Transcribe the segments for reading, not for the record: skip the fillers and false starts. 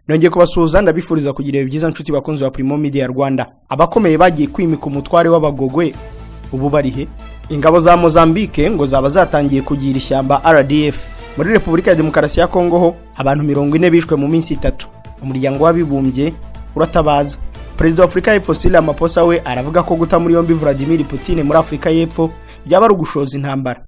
Nongeye kubasuhuza, ndabifuriza kugira ibihe byiza, nshuti bakunzi ba Primo Media Rwanda. Abakomeye bagiye kwimika umutware w'Abagogwe ubu barihe? Ingabo za Mozambique ngo zaba zatangiye kugira ishyamba RDF. Muri Repubulika ya Demokarasi ya Kongo ho abantu 40 bishwe mu minsi 3. Umuryango w'Abibumbye uratabaza. Perezida wa Afurika y'Epfo Cyril Ramaphosa we aravuga ko guta muri yombi Vladimir Putin muri Afurika y'Epfo byaba ari ugushoza intambara.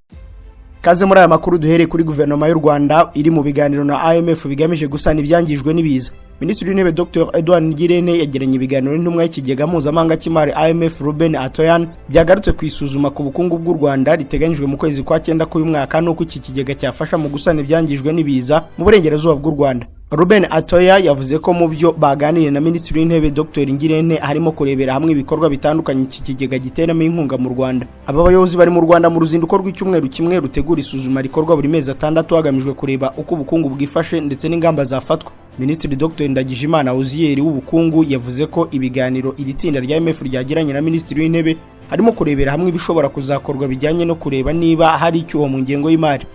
Kaze muri aya makuru. Duhereye kuri guverinoma y'u Rwanda iri mu biganiro na IMF bigamije gusana ibyangijwe n'ibiza. Minisitiri w'Intebe Dr Edouard Ngirente yagiranye ibiganiro n'intumwa y'ikigega mpuzamahanga cy'imari IMF, Ruben Atoyan, byagarutse ku isuzuma ku bukungu bw'u Rwanda riteganyijwe mu kwezi kwa 9 k'uyu mwaka, n'uko iki kigega cyafasha mu gusana ibyangijwe n'ibiza mu burengerazuba bw'u Rwanda. Ruben Atoya yavuze ko mu byo baganiriye na Minisitiri w'Intebe Dr Ngirente harimo kurebera hamwe ibikorwa bitandukanye iki kigega giteramo inkunga mu Rwanda. Aba bayobozi bari mu Rwanda mu ruzinduko rw'icyumweru kimwe rutegura isuzuma rikorwa buri mezi 6, hagamijwe kureba uko ubukungu bwifashe ndetse n'ingamba zafatwa. Minisitiri Dr Ndagijimana Uzziel w'ubukungu yavuze ko ibiganiro iri tsinda rya IMF ryagiranye na Minisitiri w'Intebe harimo kurebera hamwe ibishobora kuzakorwa bijyanye no kureba niba hari icyuho mu ngengo y'imari.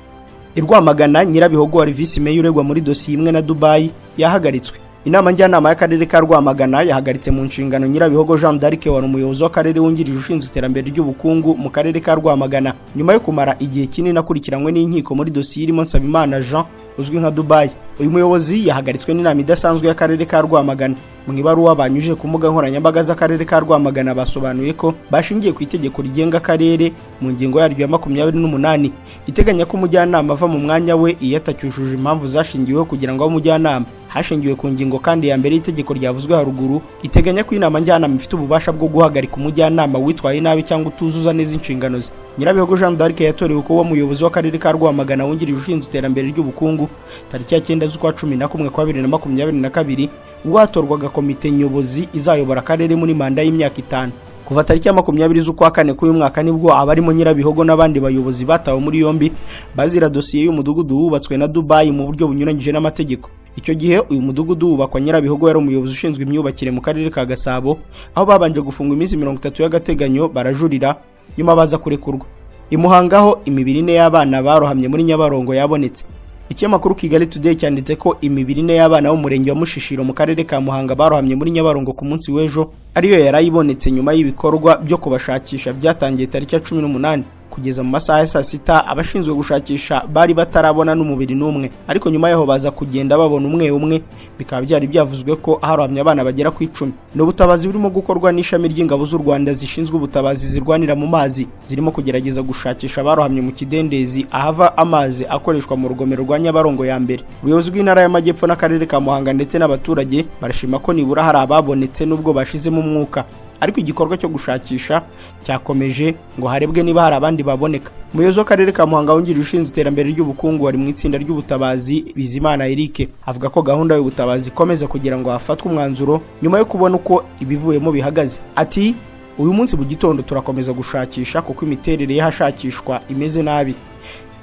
I Rwamagana, Nyirabihogo wari visi meya uregwa muri dosiye imwe na Dubai yahagaritswe. Inama njyanama y'akarere ka Rwamagana yahagaritse mu nshingano Nyirabihogo Jean d'Arc, wari umuyobozi w'akarere wungirije ushinzwe iterambere ry'ubukungu mu karere ka Rwamagana, nyuma yo kumara igihe kinini akurikiranywe n'inkiko muri dosiye irimo Nsabimana Jean uzwi nka Dubai. Uyu muyobozi yahagaritswe n'inama idasanzwe y'akarere ka Rwamagana. Mu ibaruwa banyujije ku mbuga nkoranyambaga z'akarere ka Rwamagana, basobanuye ko bashingiye ku itegeko rigenga akarere mu ngingo yaryo ya 28, iteganya ko umujyanama ava mu mwanya we iyo atacyujuje impamvu zashingiweho kugira ngo abe umujyanama. Hashingiwe ku ngingo kandi ya 1 y'itegeko ryavuzwe haruguru, iteganya ko inama njyanama ifite ububasha bwo guhagarika umujyanama witwaye nabi cyangwa utuzuza neza inshingano ze. Nyirabihogo Jean d'Arc yatorewe kuba umuyobozi w'akarere ka Rwamagana wungirije ushinzwe iterambere ry'ubukungu tariki ya 9 z'ukwa 11 kwa 2022, ubwo hatorwaga komite nyobozi izayobora akarere muri manda y'imyaka 5. Kuva tariki ya 20 z'ukwa 4 k'uyu mwaka nibwo abarimo Nyirabihogo n'abandi bayobozi batawe muri yombi bazira dosiye y'umudugudu wubatswe na Dubai mu buryo bunyuranyije n'amategeko. Icyo gihe uyu mudugudu wubakwa, Nyirabihogo yari umuyobozi ushinzwe imyubakire mu karere ka Gasabo, aho babanje gufungwa iminsi 30 y'agateganyo, barajurira, nyuma baza kurekurwa. I Muhanga ho imibiri 4 y'abana barohamye muri Nyabarongo yabonetse. Ikinyamakuru Kigali Today cyanditse ko imibiri 4 y'abana b'umurenge wa Mushishiro mu karere ka Muhanga barohamye muri Nyabarongo ku munsi w'ejo ariyo yarayibonetse, nyuma y'ibikorwa byo kubashakisha byatangiye tariki ya 18. Kugeza mu masaha ya saa 6 abashinzwe gushakisha bari batarabona n'umubiri n'umwe, ariko nyuma yaho baza kugenda babona umwe umwe. Bikaba byari byavuzwe ko harohamye abana bagera ku 10. Ni ubutabazi burimo gukorwa n'ishami ry'ingabo z'u Rwanda zishinzwe ubutabazi zirwanira mu mazi, zirimo kugerageza gushakisha abarohamye mu kidendezi ahava amazi akoreshwa mu rugomero rwa Nyabarongo ya 1. Ubuyobozi bw'intara y'Amajyepfo n'akarere ka Muhanga ndetse n'abaturage barashima ko nibura hari ababonetse nubwo bashizemo umwuka, ariko igikorwa cyo gushakisha cyakomeje ngo harebwe niba hari abandi baboneka. Umuyobozi w'akarere ka Muhanga wungirije ushinzwe iterambere ry'ubukungu wari mu itsinda ry'ubutabazi, Bizimana Eric, avuga ko gahunda y'ubutabazi ikomeza kugira ngo hafatwe umwanzuro nyuma yo kubona uko ibivuyemo bihagaze. Ati: "Uyu munsi mu gitondo turakomeza gushakisha kuko imiterere y'ahashakishwa imeze nabi.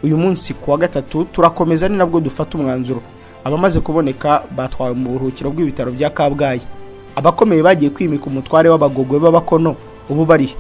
Uyu munsi ku wa gatatu turakomeza, ni nabwo dufata umwanzuro." Abamaze kuboneka batwawe mu buruhukiro bw'ibitaro bya Kabgayi. Abakomeye bagiye kwimika umutware w'Abagogwe b'Abakono ubu barihe?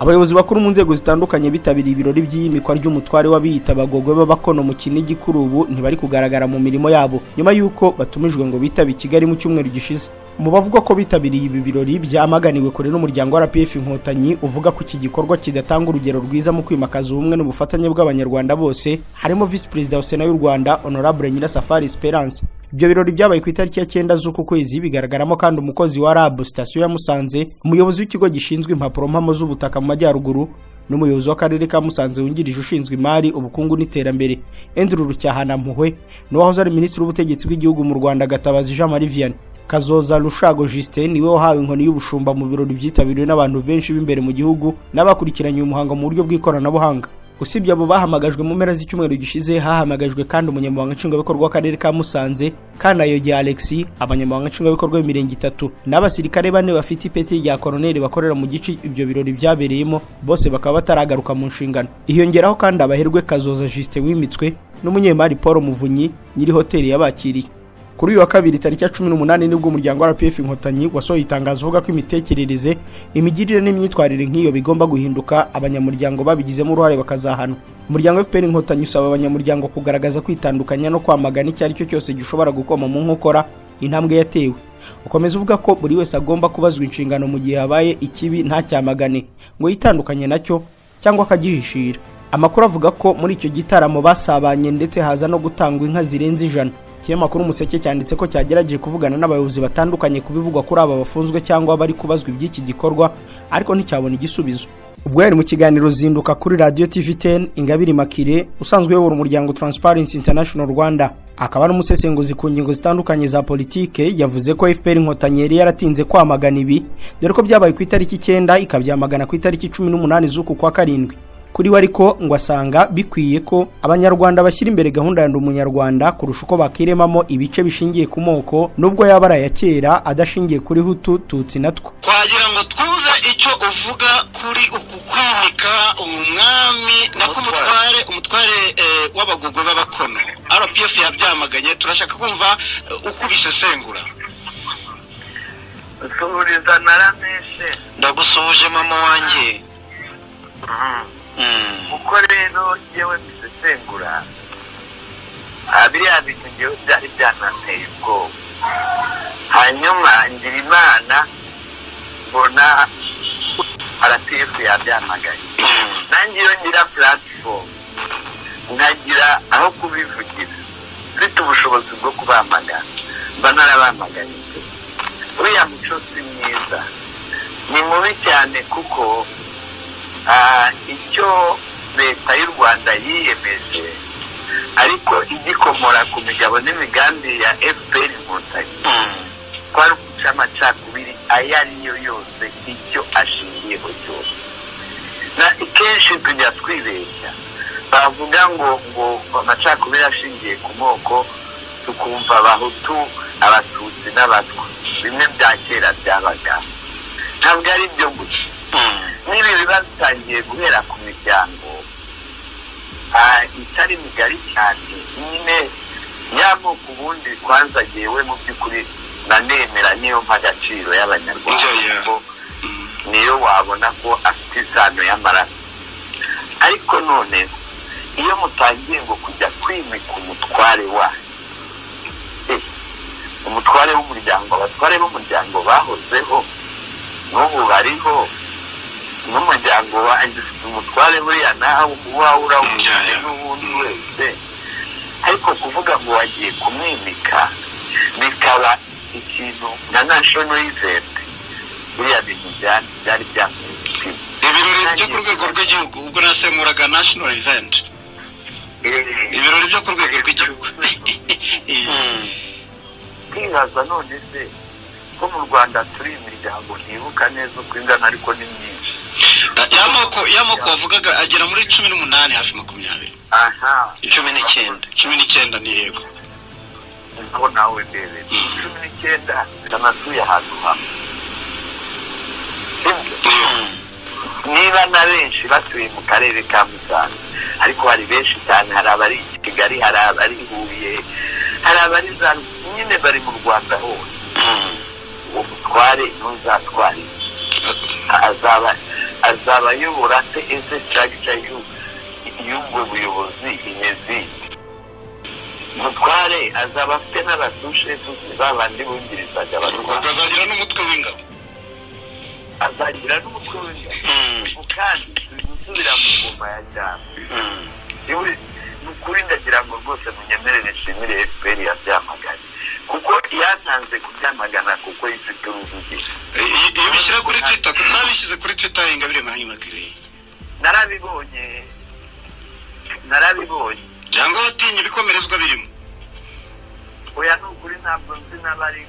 Abayobozi bakuru mu nzego zitandukanye bitabiriye ibirori by'iyimikwa ry'umutware w'abiyita Abagogwe b'Abakono mu Kinigi kuri ubu ntibari kugaragara mu mirimo yabo, nyuma y'uko batumijwe ngo bitabe i Kigali mu cyumweru gishize. Mu bavuga ko bitabiriye ibi birori byamaganiwe kure n'umuryango wa RPF Inkotanyi, uvuga ko iki gikorwa kidatanga urugero rwiza mu kwimakaza ubumwe n'ubufatanye bw'Abanyarwanda bose, harimo Visi Perezida wa Sena y'u Rwanda, Honorable Nyirasafari Esperance. Ibyo birori byabaye ku itariki ya 9 z'uku kwezi, bigaragaramo kandi umukozi wa RAB sitasiyo ya Musanze, umuyobozi w'ikigo gishinzwe impapuro mpamo z'ubutaka mu Majyaruguru, n'umuyobozi w'akarere ka Musanze wungirije ushinzwe imari, ubukungu n'iterambere, Andrew Rucyahana Mpuhwe, n'uwahoze ari Minisitiri w'Ubutegetsi bw'igihugu mu Rwanda, Gatabazi Jean Marie Vianney. Kazoza Rushago Justin niwe wahawe inkoni y'ubushumba mu birori byitabiriwe n'abantu benshi b'imbere mu gihugu n'abakurikiranye uyu muhango mu buryo bw'ikoranabuhanga. Usibye abo bahamagajwe mu mpera z'icyumweru gishize, hahamagajwe kandi umunyamabanga nshingwabikorwa w'akarere ka Musanze, Kanayoge Alexis, abanyamabanga nshingwabikorwa b'imirenge itatu n'abasirikare bane bafite ipeti rya koroneli bakorera mu gice ibyo birori byabereyemo, bose bakaba bataragaruka mu nshingano. Hiyongeraho kandi abaherwe Kazoza Justin wimitswe n'umunyemari Paul Muvunyi nyiri hoteli yabakiriye. Kuri uyu wa kabiri tariki ya 18 nibwo umuryango wa RPF Inkotanyi wasohoye itangazo uvuga ko imitekerereze, imigirire n'imyitwarire nk'iyo bigomba guhinduka, abanyamuryango babigizemo uruhare bakazahanwa. Umuryango FPR Inkotanyi usaba abanyamuryango kugaragaza kwitandukanya no kwamagana icyo ari cyo cyose gishobora gukoma mu nkokora Intambwe yatewe. Ukomeza uvuga ko buri wese agomba kubazwa inshingano mu gihe habaye ikibi ntacyamagane ngo yitandukanye nacyo cyangwa akagihishira. Amakuru avuga ko muri icyo gitaramo basabanye, ndetse haza no gutangwa inka zirenze 100. Ikinyamakuru Umuseke cyanditse ko cyagerageje kuvugana n'abayobozi batandukanye ku bivugwa kuri aba bafunzwe cyangwa bari kubazwa iby'iki gikorwa, ariko nticyabona igisubizo. Ubwo yari mu kiganiro Zinduka kuri Radiyo TV 10, Ingabire Immaculée usanzwe uyobora umuryango Transparency International Rwanda, akaba n'umusesenguzi ku ngingo zitandukanye za politike, yavuze ko FPR Inkotanyi yari yaratinze kwamagana ibi, dore ko byabaye ku itariki 9, ikabyamagana ku itariki 18 z'uku kwa karindwi. Kuri we ariko ngo asanga bikwiye ko Abanyarwanda bashyira imbere gahunda ya Ndi Umunyarwanda kurusha uko bakiremamo ibice bishingiye ku moko, nubwo yaba ari aya kera adashingiye kuri Hutu, Tutsi na Twa. Twagira ngo twumve icyo uvuga kuri uku kwimika umwami, nako umutware w'Abagogwe b'Abakono. RPF yabyamaganye, turashaka kumva uko ubisesengura. Nsuhuriza na Rameshe. Ndagusuhuje, mama wanjye. Uko rero yewe mbisesengura, biriya bintu ngewe byari byananteye ubwoba, hanyuma ngira Imana mbona RPF yabyamagaye. Nanjye iyo ngira platform, nkagira aho kubivugira, mfite ubushobozi bwo kubamagana, mba narabamaganye pe. Uriya muco si mwiza, ni mubi cyane, kuko icyo Leta y'u Rwanda yiyemeje, ariko igikomora ku migabo n'imigambi ya FPR Inkotanyi, kwari uguca amacakubiri ayo ariyo yose, icyo ashingiyeho cyose. Na kenshi tujya twibeshya, bavuga ngo amacakubiri ashingiye ku moko, tukumva Abahutu, Abatutsi n'Abatwa, bimwe bya kera byabaga. Ntabwo ari byo gusa, n'ibi biba bitangiye guhera ku miryango itari migari cyane nyine y'amoko. Ubundi kwanza jyewe mu by'ukuri nanemera niyo mpa agaciro y'Abanyarwanda, kuko niyo wabona ko afite isano y'amaraso. Ariko none iyo mutangiye ngo kujya kwimika umutware wayo, umutware w'umuryango, abatware b'umuryango bahozeho, n'ubu bariho, n'umuryango wanjye ufite umutware, buriya nawe uwawe urawufite n'ubundi wese. Ariko kuvuga ngo wagiye kumwimika bikaba ikintu nka national event, biriya bintu byari byambaye umutima. Ibirori byo ku rwego rw'igihugu, ubwo nasemuraga national event, ibirori byo ku rwego rw'igihugu. Kwibaza none se ko mu Rwanda turi imiryango ntibuka neza uko ingana, ariko ni myinshi. Y'amoko wavugaga agera muri 18, hafi 20. Aha. 19. 19 ni yego. Aho nawe ndebe 19 banatuye ahantu hamwe, sibyo? Niba na benshi batuye mu karere ka Musanze, ariko hari benshi cyane, hari abari i Kigali, hari abari i Huye, hari abari za nyine, bari mu Rwanda hose. Uwo mutware ntuzatwara iki? Azaba ayobora se? Ese structure y'ubwo buyobozi imeze ite? Mutware azaba afite n'abasushefu, ba bandi bungirizaga abatware. Bakazagira n'umutwe w'ingabo. Azagira n'umutwe w'ingabo, kandi turi gusubira mu ngoma ya cyane. Ni ukuri ndagira ngo rwose munyemerere nshimire FPR yabyamaganye, kuko yatanze kubyamagana, kuko ifite uruvugiro. Iyo bishyira kuri Twitter, kuko babishyize kuri Twitter, Ingabire Immaculée. Narabibonye, narabibonye. Cyangwa abatinya ibikomerezwa birimo? Oya, ni ukuri ntabwo nzi n'abari.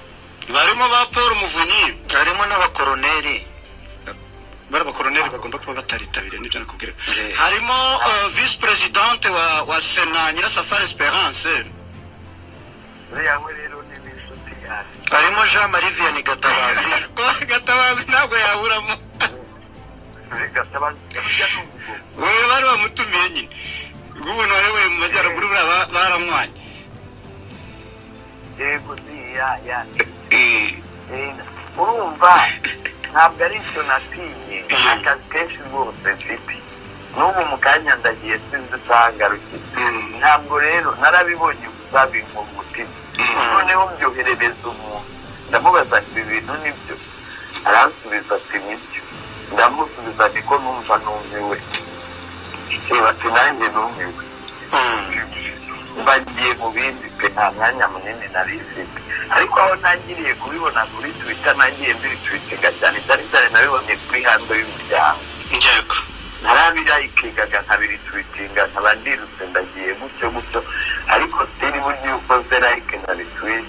Barimo ba Paul Muvunyi. Harimo n'abakoroneri. Bari abakoroneri bagomba kuba bataritabiriye, nibyo nakubwira. Harimo vice présidente wa Sena, Nyirasafari Esperance. Uriya we rero ni n'inshuti yanjye. Harimo Jean Marie Vianney Gatabazi. Gatabazi ntabwo yaburamo. Gatabazi burya ni umugabo. Wowe bari bamutumiye nyine, ubwo wayoboye mu majyaruguru buriya baramwanye. Yego, si ya. Urumva ntabwo ari icyo natinye, akazi kenshi rwose mfite. N'ubu mu kanya ndagiye, sinzi isaha ngarukiye. Ntabwo rero narabibonye gusa bimpa umutima. Noneho mbyoherereza umuntu, ndamubaza ati: "Ibi bintu nibyo?" Aransubiza ati: "Nibyo." Ndamusubiza niko numva numiwe. Reba ati: "Nanjye numiwe." Mbagiye mu bindi pe, nta mwanya munini nari mfite. Ariko aho ntangiriye kubibona kuri Twitter, nagiye mbiritwitinga cyane cyane cyane. Nabibonye kuri handle y'umuryango. Narabirayikingaga, nkabiritwitinga, nkaba ndirutse ndagiye gutyo gutyo. Ariko still, burya iyo ukoze like na retweet,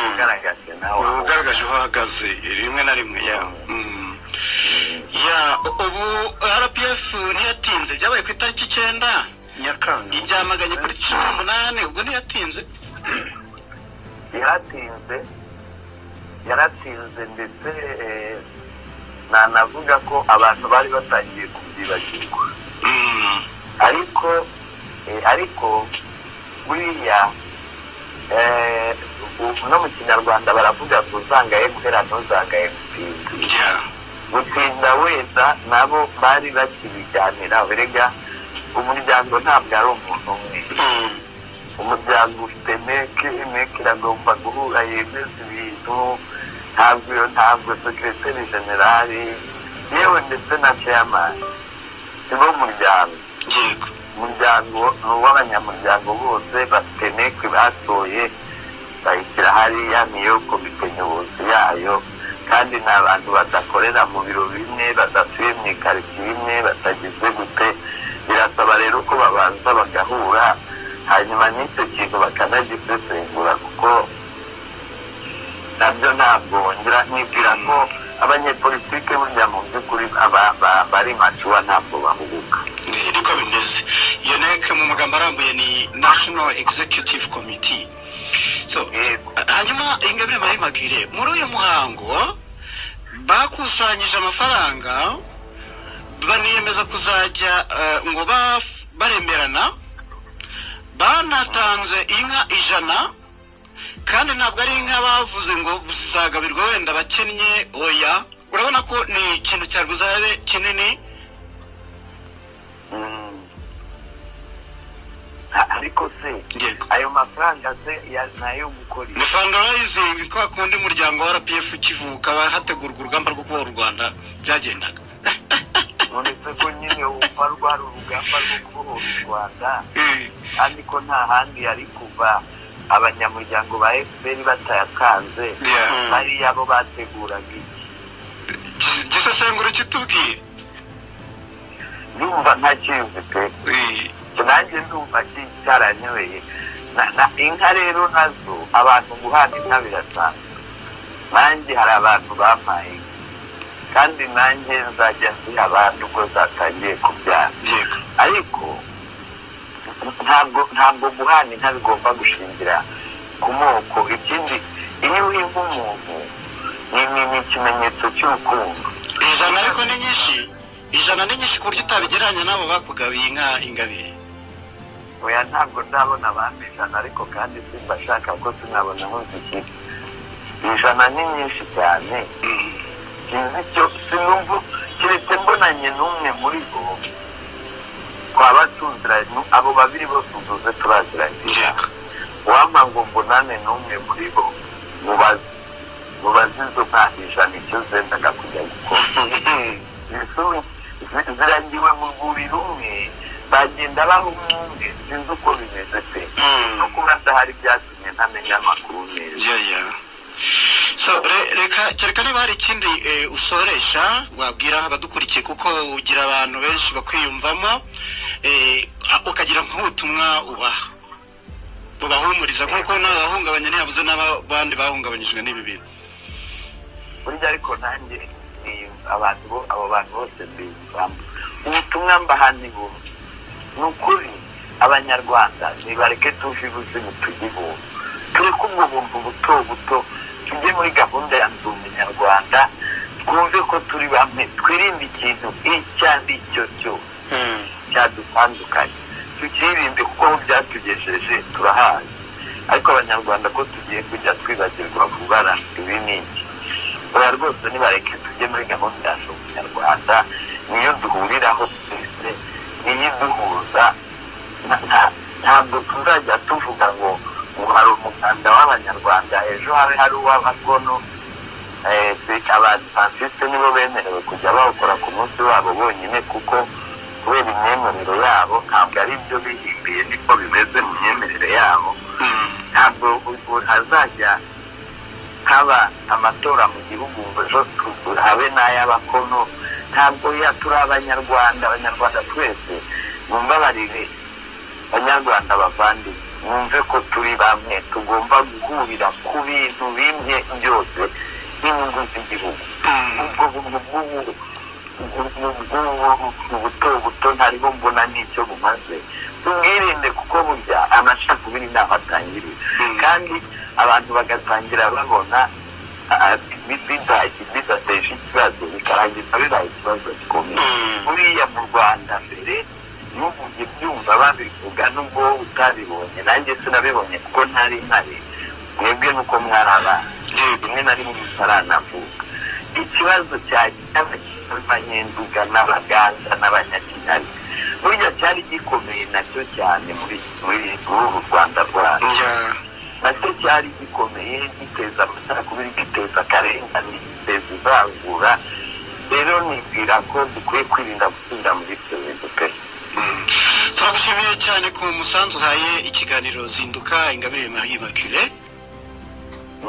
ugaragaje nawe Uba ugaragaje aho uhagaze rimwe na rimwe ya. Ya, ubu RPF ntiyatinze? Byabaye ku itariki 9 Nyakanga. Ibyamaganye kuri 18, ubwo ntiyatinze? Yaratinze, yaratinze. Ndetse nanavuga ko abantu bari batangiye kubyibagirwa. Ariko buriya no mu Kinyarwanda baravuga ngo: "Uzangaye guhera, ntuzangaye gutinda." Gutinda wenda nabo bari bakibiganira. Erega umuryango ntabwo ari umuntu umwe. Umuryango ufite NEC. NEC iragomba guhura yemeza ibintu. Ntabwo iyo, ntabwo secrétaire général, yewe ndetse na chairman sibo muryango. Umuryango ni uw'abanyamuryango bose. Bafite NEC batoye, bayishyira hariya, niyo komite nyobozi yayo. Kandi ni abantu badakorera mu biro bimwe, badatuye mu ikaritsiye imwe, batagize gute. Birasaba rero ko babanza bagahura, hanyuma n'icyo kintu bakanagisesengura, kuko nabyo ntabwo ngira nibwira ko abanyepolitike burya mu by'ukuri bari mature, ntabwo bahubuka. Niko bimeze. Iyo NEC mu magambo arambuye ni National Executive Committee. So hanyuma Ingabire Marie Immaculée, muri uyu muhango bakusanyije amafaranga, baniyemeza kuzajya ngo baremerana. Banatanze inka 100, kandi ntabwo ari inka bavuze ngo zizagabirwa wenda abakennye, oya. Urabona ko ni ikintu cyari buzabe kinini. Ariko se ayo mafaranga se ni ayo gukora iki? Ni fundraising, kwa kundi umuryango wa RPF ukivuka hategurwa urugamba rwo kubohora u Rwanda byagendaga. None se ko nyine wumva rwari urugamba rwo kubohora u Rwanda, kandi ko nta handi yari kuva abanyamuryango ba FPR batayatanze, bariya bo bateguraga iki? Gisesengura kitubwire. Ndumva ntakizi pe. Nanjye ndumva cyaranyoye. Inka rero nazo, abantu guhana inka birasanzwe. Nanjye hari abantu bampaye inka, kandi nanjye nzajya nziha abandi ubwo zatangiye kubyara. Ariko ntabwo guhana inka bigomba gushingira ku moko. Ikindi, iyo uhinga umuntu ni ikimenyetso cy'urukundo. 100 ariko ni nyinshi, 100 ni nyinshi ku buryo utabigereranya n'abo bakugabiye inka, Ingabire. Oya, ntabwo ndabona abandi 100, ariko kandi simba ashaka ko sinabona aho nzishyira. 100 ni nyinshi cyane. Sinzi icyo, sinumva, keretse mbonanye n'umwe muri bo twaba tuziranye. Abo babiri bose uvuze turaziranye. Wampa ngo mbonane n'umwe muri bo, mubaze, mubaze izo nka 100 icyo zendaga kujya gukora. Ziragiwe mu rwuri rumwe, bagenda baha umwe, sinzi uko bimeze pe. No kuba adahari byatumye ntamenya amakuru neza. Yeah. So reka, kereka niba hari ikindi usoresha wabwira abadukurikiye, kuko ugira abantu benshi bakwiyumvamo, ukagira nk'ubutumwa ubaha bubahumuriza, nk'uko nawe wahungabanye, ntiyabuze n'abandi bahungabanyijwe n'ibi bintu. Burya ariko nanjye ni abantu abo bantu bose mbiyumvamo. Ubutumwa mbaha ni bumwe, ni ukuri: Abanyarwanda nibareke tuve ibuzimu tujye ibuntu, tureke ubwo buntu buto buto, tujye muri gahunda ya Ndi Umunyarwanda, twumve ko turi bamwe, twirinde ikintu icyo ari cyo cyose cyadutandukanye, tukirinde, kuko aho byatugejeje turahazi. Ariko Abanyarwanda ko tugiye kujya twibagirwa kubara, ibi ni iki? Oya rwose, nibareke tujye muri gahunda ya Ndi Umunyarwanda, niyo duhuriraho twese. Niyo iduhuza. Ntabwo tuzajya tuvuga ngo hari umuganda w'Abanyarwanda, ejo habe hari uw'Abakono. Abadivantisite nibo bemerewe kujya bawukora ku munsi wabo bonyine, kuko kubera imyemerere yabo, ntabwo ari ibyo bihimbiye, niko bimeze mu myemerere yabo. Ntabwo hazajya haba amatora mu gihugu ngo ejo habe n'ay'Abakono. Ntabwo turi Abanyarwanda, Abanyarwanda twese. Mumbabarire Banyarwanda bavandimwe, mwumve ko turi bamwe, tugomba guhurira ku bintu bimwe byose n'inyungu z'igihugu. Ubwo buntu bw'ubu buto buto ntariho mbona n'icyo bumaze, tumwirinde, kuko burya amacakubiri ntaho atangirira, kandi abantu bagatangira babona bidateje ikibazo, bikarangiza bibaye ikibazo gikomeye. Buriya mu Rwanda mbere, n'ubu ujya byumva babivuga, nubwo wowe utabibonye, nanjye sinabibonye kuko ntari mpari, mwebwe nuko mwari abana, rimwe na rimwe mutaranavuka, ikibazo cy'Abanyenduga n'Abaganza n'Abanyakigali burya cyari gikomeye nacyo cyane muri uru Rwanda rwacu. Nacyo cyari gikomeye, giteza amacakubiri, giteza akarengane, giteza ivangura. Rero nibwira ko dukwiye kwirinda gusubira muri ibyo bintu pe. Turagushimiye cyane ku musanzu uhaye ikiganiro Zinduka, Ingabire Marie Immaculée.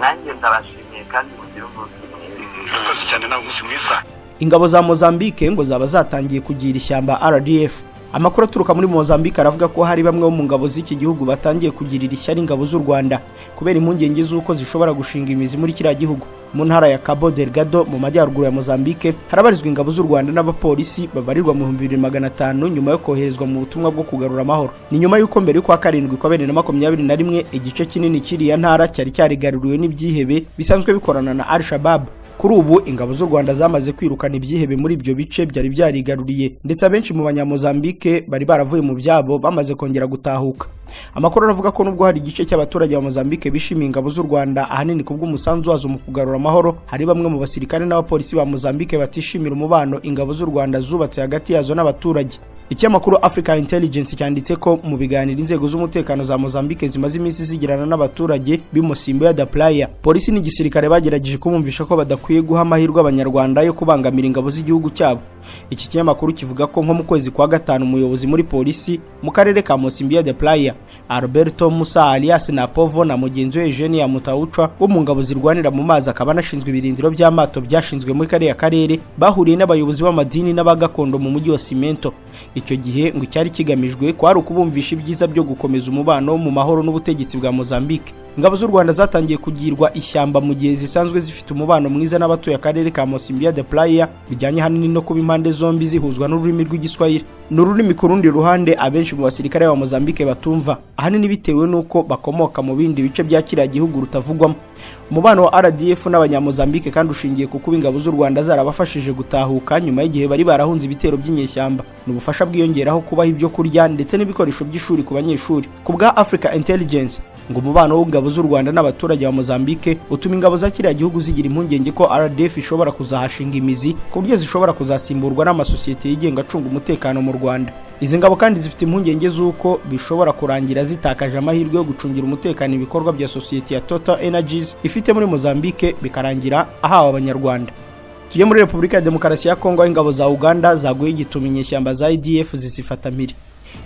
Nanjye ndabashimiye, kandi mugire umunsi mwiza. Murakoze cyane, nawe umunsi mwiza. Ingabo za Mozambique ngo zaba zatangiye kugira ishyamba RDF. Amakuru aturuka muri Mozambique aravuga ko hari bamwe bo mu ngabo z'iki gihugu batangiye kugirira ishyari ingabo z'u Rwanda kubera impungenge z'uko zishobora gushinga imizi muri kiriya gihugu. Mu ntara ya Cabo Delgado mu majyaruguru ya Mozambique harabarizwa ingabo z'u Rwanda n'abapolisi babarirwa mu 2500 nyuma yo koherezwa mu butumwa bwo kugarura amahoro. Ni nyuma y'uko mbere y'ukwa karindwi kwa 2021 igice kinini cy'iriya ntara cyari cyarigaruriwe n'ibyihebe bisanzwe bikorana na Al Shabab. Kuri ubu ingabo z'u Rwanda zamaze kwirukana ibyihebe muri ibyo bice byari byarigaruriye, ndetse abenshi mu Banyamozambike bari baravuye mu byabo bamaze kongera gutahuka. Amakuru aravuga ko nubwo hari igice cy'abaturage ba Mozambique bishimiye ingabo z'u Rwanda, ahanini kubw'umusanzu wazo mu kugarura amahoro, hari bamwe mu basirikare n'abapolisi ba Mozambique batishimira umubano ingabo z'u Rwanda zubatse hagati yazo n'abaturage. Ikinyamakuru Africa Intelligence cyanditse ko mu biganiro inzego z'umutekano za Mozambique zimaze iminsi zigirana n'abaturage b'i Mocimboa da Praia, polisi n'igisirikare bagerageje kubumvisha ko badakwiye guha amahirwe Abanyarwanda yo kubangamira ingabo z'igihugu cyabo. Iki kinyamakuru kivuga ko nko mu kwezi kwa gatanu umuyobozi muri polisi mu karere ka Mocimboa da Praia, Alberto Musa alias Napovo, na mugenzi we Eugenia Mutauchwa wo mu ngabo zirwanira mu mazi akaba anashinzwe ibirindiro by'amato byashinzwe muri kariya karere, bahuriye n'abayobozi b'amadini n'abagakondo mu mujyi wa Cimento. Icyo gihe ngo icyari kigamijwe kwari ukubumvisha ibyiza byo gukomeza umubano mu mahoro n'ubutegetsi bwa Mozambique. Ingabo z'u Rwanda zatangiye kugirwa ishyamba mu gihe zisanzwe zifite umubano mwiza n'abatuye akarere ka Mocimboa da Praia, bijyanye ahanini no kuba impande zombi zihuzwa n'ururimi rw'Igiswahili. Ni ururimi ku rundi ruhande abenshi mu basirikare ba Mozambique batumva, ahanini bitewe n'uko bakomoka mu bindi bice bya kiriya gihugu rutavugwamo. Umubano wa RDF n'Abanyamozambique kandi ushingiye ku kuba ingabo z'u Rwanda zarabafashije gutahuka nyuma y'igihe bari barahunze ibitero by'inyeshyamba. Ni ubufasha bwiyongeraho kubaha ibyo kurya ndetse n'ibikoresho by'ishuri ku banyeshuri. Ku bwa Africa Intelligence, ngo umubano w'ingabo z'u Rwanda n'abaturage ba Mozambique utuma ingabo za kiriya gihugu zigira impungenge ko RDF ishobora kuzahashinga imizi, ku buryo zishobora kuzasimburwa n'amasosiyete yigenga acunga umutekano mu Rwanda. Izi ngabo kandi zifite impungenge z'uko bishobora kurangira zitakaje amahirwe yo gucungira umutekano ibikorwa bya sosiyete ya Total Energies ifite muri Mozambique, bikarangira ahawe Abanyarwanda. Tujye muri Repubulika ya Demokarasi ya Kongo, aho ingabo za Uganda zaguye igituma inyeshyamba za ADF zizifata mpiri.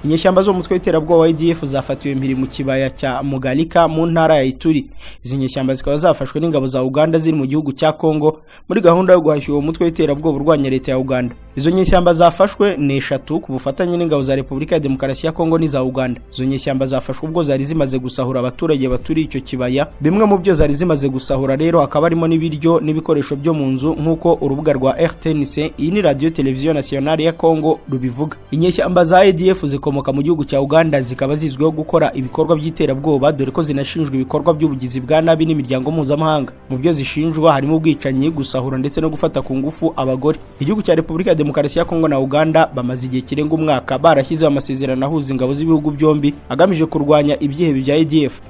Inyeshyamba zo mu mutwe w'iterabwoba wa ADF zafatiwe mpiri mu kibaya cya Mugalika mu ntara ya Ituri. Izi nyeshyamba zikaba zafashwe n'ingabo za Uganda ziri mu gihugu cya Kongo muri gahunda yo guhashya uwo mutwe w'iterabwoba urwanya leta ya Uganda. Izo nyeshyamba zafashwe ni eshatu ku bufatanye n'ingabo za Repubulika ya Demokarasi ya Kongo n'iza Uganda. Izo nyeshyamba zafashwe ubwo zari zimaze gusahura abaturage baturiye icyo kibaya. Bimwe mu byo zari zimaze gusahura rero hakaba harimo n'ibiryo n'ibikoresho byo mu nzu, nk'uko urubuga rwa RTNC, iyi ni radio televiziyo nationale ya Kongo, rubivuga. Inyeshyamba za ADF zikomoka mu gihugu cya Uganda, zikaba zizwiho gukora ibikorwa by'iterabwoba, dore ko zinashinjwa ibikorwa by'ubugizi bwa nabi n'imiryango mpuzamahanga. Mu byo zishinjwa harimo ubwicanyi, gusahura ndetse no gufata ku ngufu abagore. Igihugu cya Repubulika ya Demokarasi ya Kongo na Uganda bamaze igihe kirenga umwaka barashyizeho amasezerano ahuza ingabo z'ibihugu byombi agamije kurwanya ibyihebe bya ADF.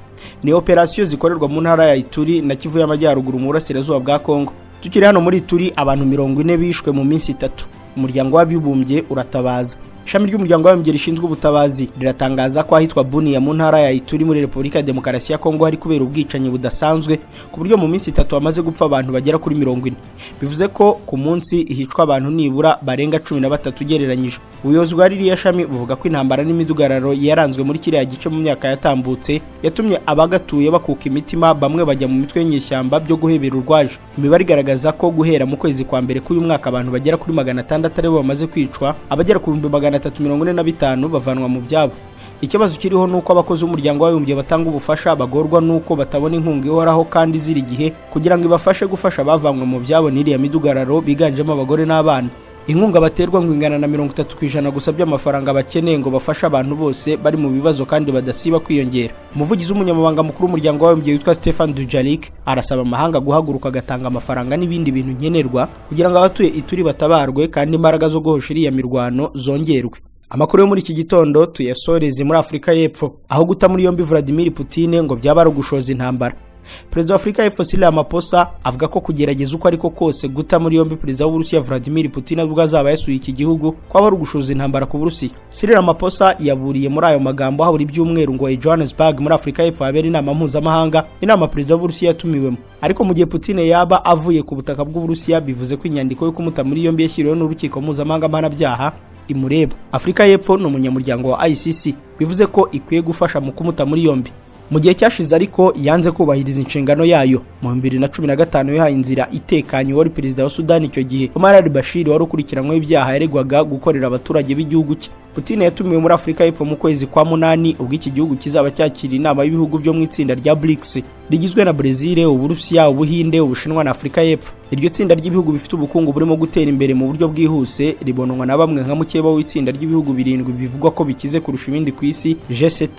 Ni operasiyo zikorerwa mu ntara ya Ituri na Kivu y'Amajyaruguru mu burasirazuba bwa Kongo. Tukiri hano muri Ituri, abantu 40 bishwe mu minsi 3, Umuryango w'Abibumbye uratabaza. Ishami ry'Umuryango w'Abibumbye rishinzwe ubutabazi riratangaza ko ahitwa Bunia mu ntara ya Ituri muri Repubulika ya Demokarasi ya Kongo hari kubera ubwicanyi budasanzwe, ku buryo mu minsi 3 hamaze gupfa abantu bagera kuri 40. Bivuze ko ku munsi hicwa abantu nibura barenga 13 ugereranyije. Ubuyobozi bwa ririya shami buvuga ko intambara n'imidugararo yaranzwe muri kiriya gice mu myaka yatambutse yatumye abagatuye bakuka imitima, bamwe bajya mu mitwe y'inyeshyamba byo guhebera urwaje. Imibare igaragaza ko guhera mu kwezi kwa mbere k'uyu mwaka abantu bagera kuri 600 aribo bamaze kwicwa, abagera ku 345 bavanwa mu byabo. Ikibazo kiriho nuko abakozi b'Umuryango w'Abibumbye batanga ubufasha bagorwa nuko batabona inkunga ihoraho kandi izira igihe kugira ngo ibafashe gufasha abavanywe mu byabo n'iriya midugararo biganjemo abagore n'abana. Inkunga baterwa ngo ingana na 30% gusa by'amafaranga bakeneye ngo bafashe abantu bose bari mu bibazo kandi badasiba kwiyongera. Umuvugizi w'Umunyamabanga Mukuru w'Umuryango w'Abibumbye witwa Stefan Dujarric arasaba amahanga guhaguruka agatanga amafaranga n'ibindi bintu nkenerwa kugira ngo abatuye Ituri batabarwe kandi imbaraga zo guhosha iriya mirwano zongerwe. Amakuru yo muri iki gitondo tuyasoreze muri Afurika y'Epfo, aho guta muri yombi Vladimir Putin ngo byaba ari ugushoza intambara. Perezida wa Afurika y'Epfo Cyril Ramaphosa avuga ko kugerageza uko ariko kose guta muri yombi Perezida w'Uburusiya Vladimir Putin ubwo azaba yasuye iki gihugu kwaba ari ugushoza intambara ku Burusiya. Cyril Ramaphosa yaburiye muri ayo magambo habura ibyumweru ngo i Johannesburg muri Afurika y'Epfo habere inama mpuzamahanga, inama Perezida w'Uburusiya yatumiwemo. Ariko mu gihe Putin yaba avuye ku butaka bw'Uburusiya, bivuze ko inyandiko yo kumuta muri yombi yashyiriweho n'Urukiko Mpuzamahanga Mpanabyaha imureba. Afurika y'Epfo ni umunyamuryango wa ICC, bivuze ko ikwiye gufasha mu kumuta muri yombi. Mu gihe cyashize ariko yanze kubahiriza inshingano yayo. Mu 2015 yahaye inzira itekanye wari perezida wa Sudani icyo gihe, Omar al-Bashir, wari ukurikiranyweho ibyaha yaregwaga gukorera abaturage b'igihugu cye. Putin yatumiwe muri Afurika y'Epfo mu kwezi kwa 8 ubwo iki gihugu kizaba cyakira inama y'ibihugu byo mu itsinda rya BRICS rigizwe na Brazil, Uburusiya, Ubuhinde, Ubushinwa na Afurika y'Epfo. Iryo tsinda ry'ibihugu bifite ubukungu burimo gutera imbere mu buryo bwihuse ribonwa na bamwe nka mukeba w'itsinda ry'ibihugu 7 bivugwa ko bikize kurusha ibindi ku isi, G7.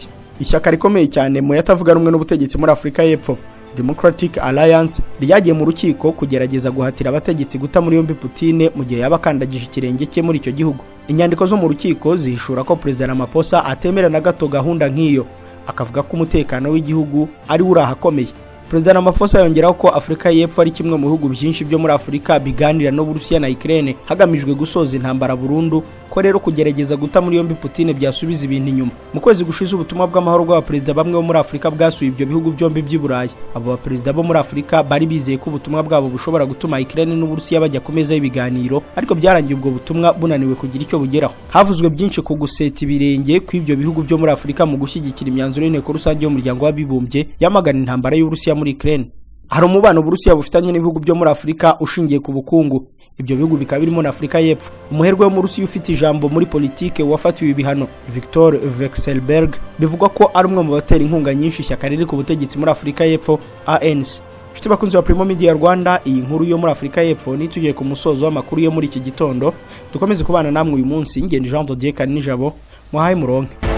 Ishyaka rikomeye cyane mu yatavuga rumwe n'ubutegetsi muri Afurika y'Epfo, Democratic Alliance, ryagiye mu rukiko kugerageza guhatira abategetsi guta muri yombi Putin mu gihe yaba akandagije ikirenge cye muri icyo gihugu. Inyandiko zo mu rukiko zihishura ko Perezida Ramaphosa atemera na gato gahunda nk'iyo, akavuga ko umutekano w'igihugu ari wo urahakomeye. Perezida Ramaphosa yongeraho ko Afurika y'Epfo ari kimwe mu bihugu byinshi byo muri Afurika biganira n'Uburusiya na Ukraine hagamijwe gusoza intambara burundu, ko rero kugerageza guta muri yombi Putin byasubiza ibintu inyuma. Mu kwezi gushize ubutumwa bw'amahoro bw'abaperezida bamwe bo muri Afurika bwasuye ibyo bihugu byombi by'i Burayi. Abo baperezida bo muri Afurika bari bizeye ko ubutumwa bwabo bushobora gutuma Ukraine n'Uburusiya bajya ku meza y'ibiganiro, ariko byarangiye ubwo butumwa bunaniwe kugira icyo bugeraho. Havuzwe byinshi ku guseta ibirenge kw'ibyo bihugu byo muri Afurika mu gushyigikira imyanzuro y'Inteko Rusange y'Umuryango w'Abibumbye yamagana intambara y'Uburusiya muri Ukraine. Hari umubano Uburusiya bufitanye n'ibihugu byo muri Afurika ushingiye ku bukungu. Ibyo bihugu bikaba birimo na Afurika y'Epfo. Umuherwe wo mu Rusiya ufite ijambo muri politike wafatiwe ibihano, Victor Vekselberg, bivugwa ko ari umwe mu batera inkunga nyinshi ishyaka riri ku butegetsi muri Afurika y'Epfo, ANC. Inshuti bakunzi ba Primo Media Rwanda, iyi nkuru yo muri Afurika y'Epfo nitugiye ku musozo w'amakuru yo muri iki gitondo. Dukomeze kubana namwe uyu munsi. Ngende Jean Dodier Karinijabo, muhaye muronke.